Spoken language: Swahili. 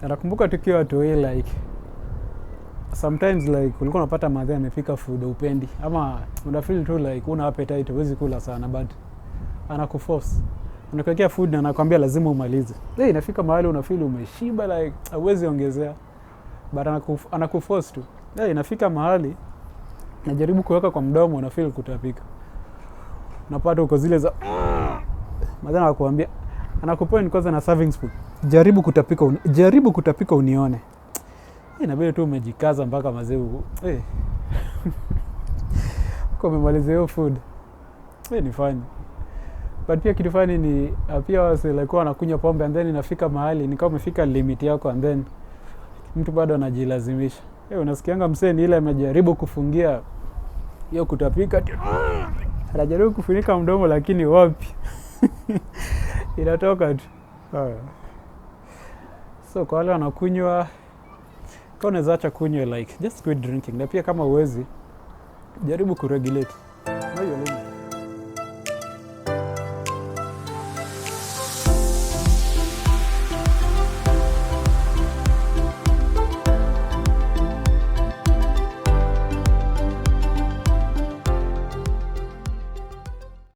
Na nakumbuka tukiwa watoi, like sometimes like ulikuwa unapata madhe amepika food upendi, ama una feel tu like una appetite, huwezi kula sana, but anakuforce, anakuwekea food na anakwambia lazima umalize. Hey, inafika mahali una feel umeshiba, like hauwezi ongezea, but anakuforce tu. Hey, inafika mahali najaribu kuweka kwa mdomo, una feel kutapika, unapata uko zile za madhe anakuambia, anakupoint kwanza na serving spoon, jaribu kutapika, jaribu kutapika unione. Inabidi tu umejikaza mpaka mazee kwa umemaliza hiyo food. Ni funny, but pia kitu funny ni pia wase like wanakunywa pombe and then inafika mahali ni kama umefika limit yako and then mtu bado anajilazimisha. Unasikianga msee ni ile amejaribu kufungia hiyo kutapika, anajaribu kufunika mdomo, lakini wapi, inatoka tu. So kwa wale wanakunywa, kama unaweza acha kunywa, like just quit drinking. Na pia kama uwezi, jaribu kuregulate.